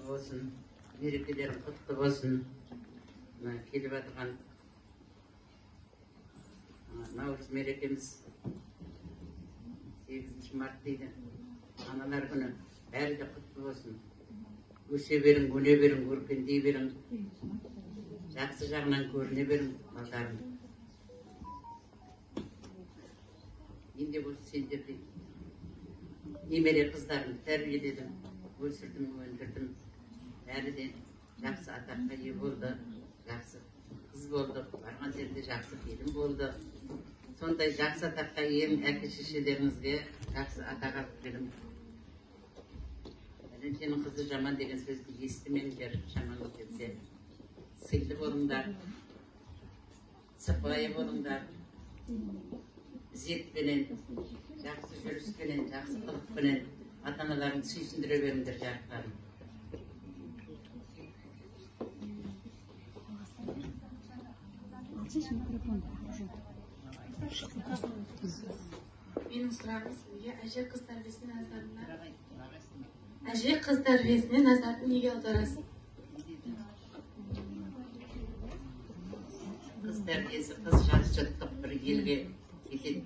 болсын, мерекелерің құтты болсын. Мына келіп жатырған наурыз мерекеміз 8 март дейді, аналар күні, бәрі де құтты болсын. Өсе берің, өне берің, өркендей берің, жақсы жағынан көріне берің, балдарым. Мен де осы сендердей немере қыздарымды тәрбиеледім, өсірдім, өндірдім. Бәрі де жақсы атаққа ие болды, жақсы қыз болды, барған жерде жақсы келін болды. Сондай жақсы атаққа ие әке шешелеріңізге жақсы атақ алып келің. Пәленшенің қызы жаман деген сөзді естімеңдер, жаман келсе. Сыйлы болыңдар, сыпайы болыңдар, ізетпенен, жақсы жүріспенен, жақсы қылықпенен ата-аналарыңды сүйсіндіре беріңдер, жарықтарым. Менің сұрағым сізге, әже қыз тәрбиесіне назарына, әже қыз тәрбиесіне назарды неге аударасыз? Қыз тәрбиесі, қыз жас жұрттық бір елге кетеді.